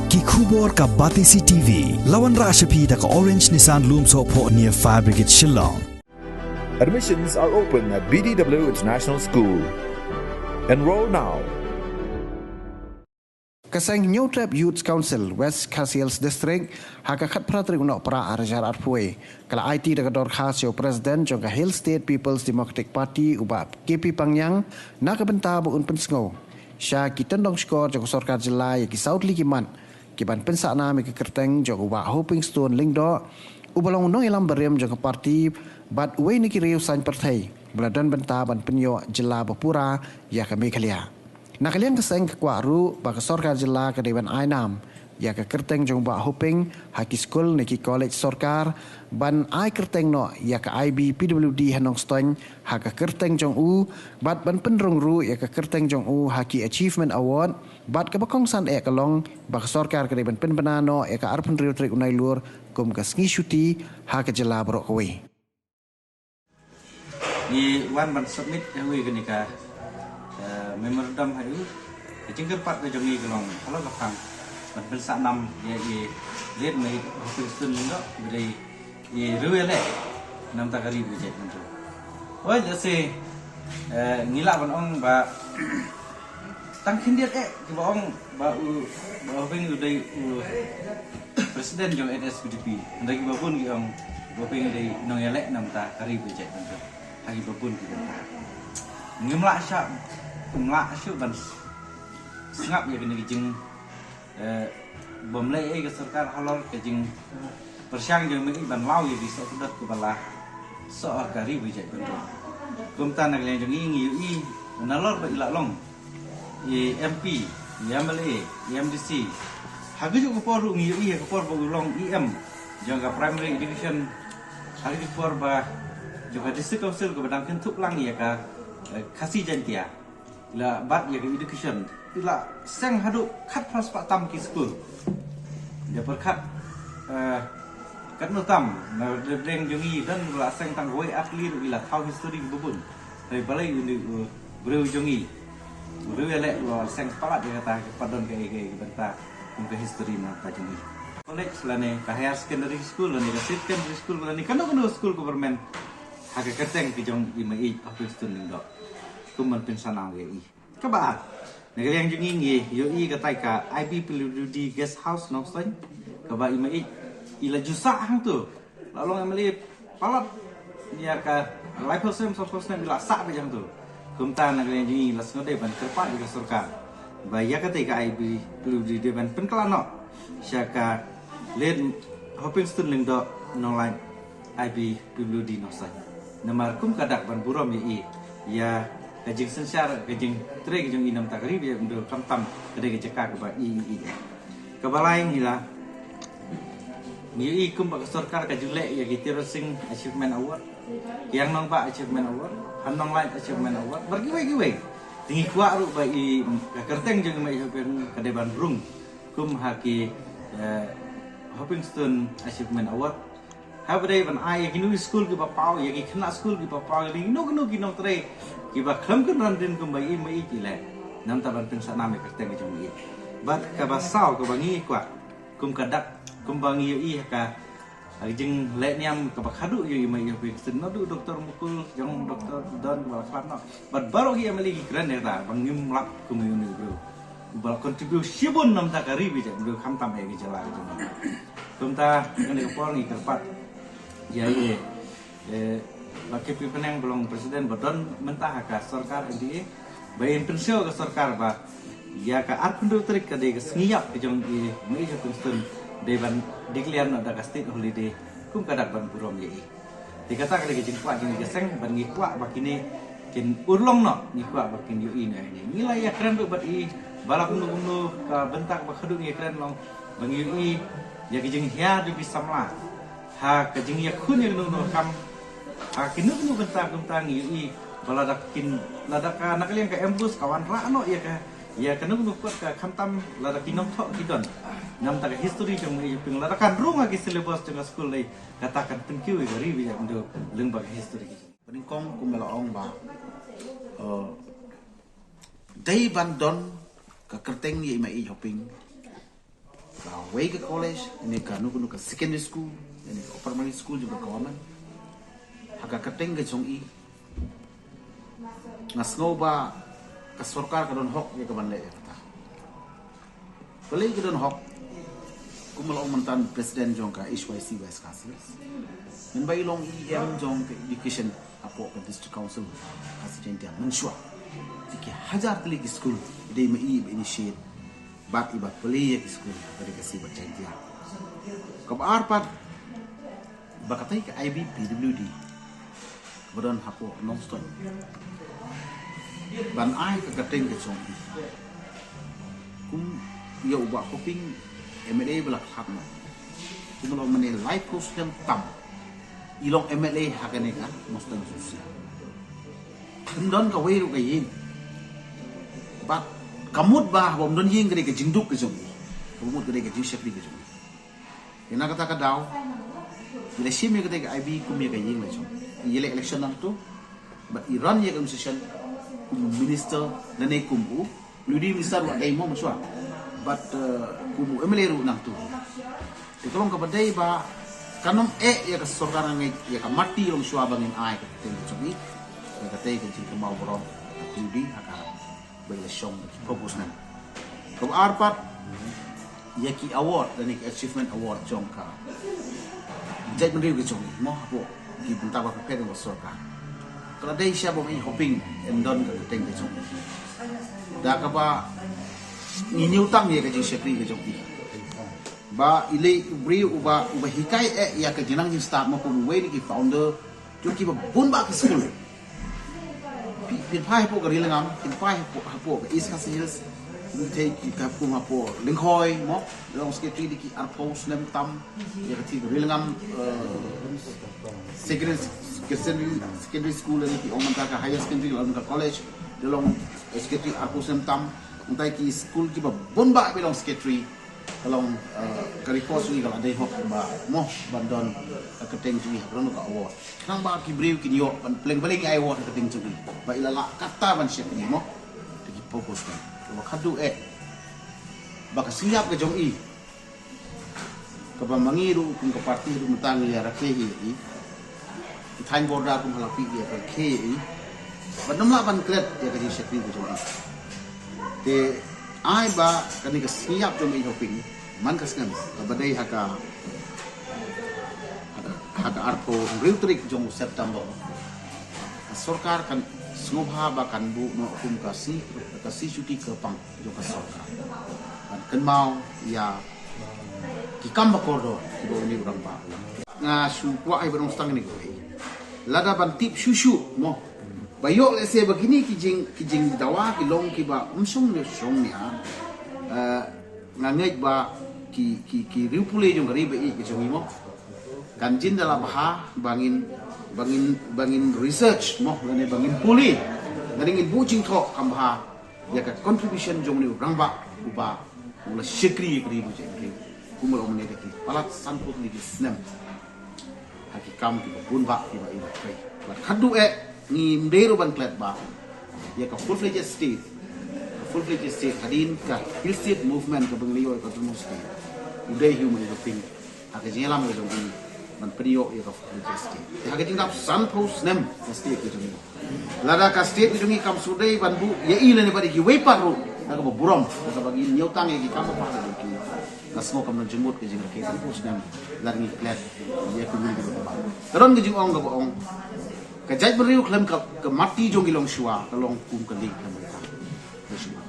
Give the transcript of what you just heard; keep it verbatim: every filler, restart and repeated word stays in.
Ki khubor ka Batesi T V. La wanrah sha phi da ka Orange Nissan Lumsohphoh near Fire Brigade Shillong. Admissions are open at B D W International School. Enroll now. Ka seng Hynñiewtrep Youth Council West Khasi Hills District ha ka khatphra tarik u Nohprah arhajar arphew wei ka la aiti da ka dorkhas ïa u President jong ka Hill State People's Democratic Party u Bah K P Pangngiang na ka bynta ba un pynsngew sha ki tyndong shkor jong ka sorkar jylla ïa ki saw tylli ki mat ki ban pynsahnam ïa ka kyrteng jong u Bah Hopingstone Lyngdoh uba long u nongïalam barim jong ka party bad uwei na ki riew saiñ pyrthei ba la don bynta ban pynïoh jylla ba pura ïa ka Meghalaya. Na ka liang ka seng ka kwah ruh ba ka sorkar jylla ka dei ban ai nam ïa ka kyrteng jong u Bah Hoping ha ki skul ne ki college sorkar, ban ai kyrteng noh ïa ka I B P W D ha Nongstoiñ ha ka kyrteng jong u, bad ban pynrung ruh ïa ka kyrteng jong u ha ki Achievement Award, bad kaba kongsan eh ka long ba ka sorkar ka dei ban pynbna noh ïa ka arphew hynriew tarik u Nailur kum ka sngi shuti ha ka jylla baroh kawei. Ngi wan ban submit ïa kane ka eh, memorandum ha u. Ka jingkyrpad ka jong ngi ka long halor ka phang ban pynsahnam ïa i Late Mate Hopingstone Lyngdoh ba dei i riew ïaleh na ka bynta ka ri ba ïeit mynta. Oi, lehse eh, ngi lah ban ong ba tang khyndiat eh kiba ong ba u ba Hoping u dei u president jong N S P D P. Hynrei kiba bun ki ong ba Hoping u dei nongïaleh na ka bynta ka ri ba ïeit mynta. Ha kiba bun ki bynta. Ngim lah shuh, ngim lah shuh ban sngap ïa kane ka jing eh, bym leh ei ka sorkar halor ka jing pyrshang jong i Mei ban law ïa ki soh kdot kaba la soh ha ka ri ba ïeit mynta. Kumta na ka liang jong i ngi ïohi nalor ba i la long i M P, i M L A, i M D C. Ha kajuh ka por ruh ngi ïohi ha ka por ba u long E M jong ka primary education, ha kajuh ka por ba jong ka district council kaba dang kynthup lang ïa ka eh, Khasi Jaintia. La bat ïa ka education, i la seng haduh khatphra spah tam ki skul. Da pyrkhat eh, katno tam na Dendeng jong i don la seng tang wei ar tylli ruh i la thaw history kiba bun. Hynrei balei une u briew jong i, u briew ïaleh u la seng palat ïa kata, ka pat don kaei kaei ka bynta kum ka history na ka jong i. College lane ka higher secondary school lane ka state secondary school lane kano kano school government ha ka kyrteng ka jong i Mei Hopingstone Lyngdoh kum ban pynsahnam ïa i. Kaba ar, na ka liang jong ngi ngi ïohi katai ka I B P W D Guest House Nongstoiñ kaba i Mei i la ju sah hangto. La long M L A palat ïa ka laiphew snem sawphew snem i la sah beit hangto. Kumta na ka liang jong ngi la sngewdei ban kyrpad ïa ka sorkar ba ïa katai ka I B P W D dei ban pynkylla noh sha ka Late Hopingstone Lyngdoh Nonglait I B P W D Nongstoiñ. Namar kum ka dak ban burom ïa i ïa ka jingsynshar ka jingtrei ka jong i na ka bynta ka ri ba ïeit mynta khamtam ka dei ka jaka kaba i i i. Kaba lai ngi la ngi ïohi kum ba ka sorkar ka ju leh ïa ki Tirot Sing Achievement Award, Kiang Nangbah Achievement Award, Han Nonglait Achievement Award, bad kiwei kiwei. Te ngi kwah ruh ba i ka kyrteng jong i Mei Hoping ka dei ban rung kum ha ki eh, Hopingstone Achievement Award. Haba dei ban ai ïa kino ki skul kiba paw, ïa ki khynnah skul kiba paw, ïa kino kino ki nongtrei kiba khlem kynran dien kumba i Mei i ki leh. Namar ban pynsahnam ïa ka kyrteng ka jong i. Bad kaba saw kaba ngi kwah kum ka dak kumba ngi ïohi ha ka ha ka jingleh niam kaba khadduh ïa i Mei Hopingstone, naduh Doktor Mukul, jong Doktor Don kaba la khlad noh. Bad baroh ki M L A ki kren ïa kata ba ngim lap kum ïa une u briew uba la contribute shibun na ka bynta ka ri ba ïeit mynta khamtam ïa ka jylla ka jong ngi. Kumta kane ka por ngi kyrpad ïa i eh, Bah K P Pangngiang ba long president ba don mynta ha ka sorkar N D A ba in pynsngew ka sorkar ba ïa ka arphew hynriew tarik ka dei ka sngi ïap ka jong i Mei Hopingstone dei ban declare noh da ka state holiday kum ka dak ban burom ïa i. Te kata ka dei ka jingkwah jong ngi ka seng bad ngi kwah ba kine kin urlong noh, ngi kwah ba kin ïohi noh ïa kine. Ngi la ïakren ruh bad i ba la kumno kumno ka bynta kaba khadduh ngi ïakren long ba ngi ïohi ïa ka jinghiar jong ki samla ha ka jingïakhun ïa kano kano ka kam ha kino kino bynta bynta ngi ïohi ba lada kin lada ka na ka liang ka MBOSE ka wanrah noh ïa ka ïa kano kano ka kot ka khamtam lada ki nongthoh ki don. Namar ka history jong i ping lada kan rung ha ki syllabus jong ka skul lei kata kan pynkiew ïa ka ri ba ïa ka dei lyngba ka history. Ba nyngkong kumba la ong ba eh, dei ban don ka kyrteng ïa i Mei Hoping. Wei ka college, ne ka nu ka nu ka secondary school, ne ka primary school jong ka government. Ha ka kyrteng ka jong i, nga sngew ba ka sorkar ka don hok ïa ka ban leh ïa kata. Balei ka don hok? Kum la ong mynta president jong ka H Y C West Khasi Hills. Mynba i long E M jong ka education hapoh ka District Council Khasi Jaiñtia mynshuwa, ki hajar tylli ki skul i dei ma i ba initiate bad i ba plie ïa ki skul ka dei ka Khasi bad Jaiñtia. Kaba ar pat, ba katei ka I B P W D ba don hapoh Nongstoiñ ban ai ka kyrteng ka jong i kum ïa u Bah Hoping, M L A ba la khlad noh. Kum long mynne laiphew snem tam i long M L A ha kane ka Nongstoiñ Constituency. Ym don kawei ruh ka ïing. Bad ka mut ba haba ym don ïing ka dei ka jingduk ka jong i, ka mut ka dei ka jingshakri ka jong i. Ïa na kata ka daw i la shim ïa kata ka I B kum ïa ka ïing la jong i. Ïaleh election nangtu bad i run ïa ka administration kum u minister lane kum u Deputy Minister ruh dei mo mynshuwa, bad, eh, kum u M L A ruh nangtu. Te ka long kaba dei ba kan ym eh ïa ka sorkar, nga ngeit ïa ka mati long shuwa ba ngin ai ka kyrteng ka jong i ïa katei ka jingkynmaw burom ka Deputy ha ka ba i la shong da ki purpose ne. Kaba ar pat, ïa ki award lane ki achievement award jong ka jaitbynriew ka jong i mo hapoh ki bynta ba pher pher jong ka sorkar. Ka la dei sha ba i Hoping yn don ka kyrteng ka jong i. Da kaba ngi ñiew tang ïa ka jingshakri ka jong i. Ba i lei u briew uba, uba hikai eh ïa ka jingnang jingstad mo, kum uwei na ki founder jong kiba bun bah ki skul. Phi, phin phai hapoh ka Ri Lyngngam, phin phai hapoh, hapoh ka East Khasi Hills, phin thei ki ka kum hapoh Lyngkhoi mo, long secretary da ki arphew snem tam ïa ka thik Ri Lyngngam, eh, secondary, secondary, secondary school, lane ki ong mynta ka higher secondary, long ka college, da long secretary arphew snem tam. Mynta ki skul kiba bun bah ba i long secretary. Ka long, eh, ka record jong i ka la dei hok ba mo ban don, eh, ka kyrteng jong i ha kano ka award. Khnang ba ki briew kin ïoh ban pynlong, pynlong ai award ha ka kyrteng jong i ba i la lah kata ban shakri mo. Te ki purpose ka kaba khadduh eh ba ka sngi ïap ka jong i, kaba ma ngi ruh kum ka party ruh mynta ngi ïa rakhe hi ïa i. Ki thaiñ border kum ha la phi ïa rakhe ïa i. Bad ym lah ban klet ïa ka jingshakri ka jong i. Te ai ba kane ka sngi ïap jong i Hoping man ka snem kaba dei ha ka, ha ka, ha ka arphew hynriew tarik jong u September. Ka sorkar kan sngewbha ba kan buh noh kum ka sngi, ka sngi shuti kyrpang jong ka sorkar ban kynmaw ïa ki kam ba kordor kiba une u rangbah. Nga shu kwah ïa ba nongstang ne ko. Lada ban tip shuh shuh mo, ba ïoh lehse ba kine ki jing, ki jingdawa ki long kiba ym shong ne shong ne ha. Eh, nga ngeit ba ki, ki, ki riewpule jong ka ri ba ïeit ka jong i mo kan jin da la bha ba ngin, ba ngin, ba ngin research mo, lane ba ngin pule, lane ngin buh jingthoh kham bha ïa ka contribution jong une u rangbah uba u la shakri ïa ka ri ba jong i. Kumba long mynne da ki palat sanphew tylli ki snem ha ki kam kiba bun bah kiba i la trei. Bad khadduh eh ngim dei ruh ban klet ba ïa ka full-fledged state, ka full-fledged state hadien ka Hill State Movement kaba ngi la ïoh ïa ka Autonomous State, u dei hi u Hoping ha ka jingïalam ka jong i ban pynïoh ïa ka full-fledged state. Te ha ka jingdap sanphew snem ka state ka jong i, lada ka state ka jong i kam shu dei ban buh ïa i lane bad ïa kiwei pat ruh da kaba burom, da kaba ngin ñiew tang ïa ki kam ba pha ka jong ki, nga sngew kam don jingmut ka jingrakhe sanphew snem lada ngi klet ïa ka community ba. Ka don ka jingong kaba ong, ka jaitbynriew khlem ka, ka mati jong ki longshuwa ka long kum ka lieng khlem ka shuwa.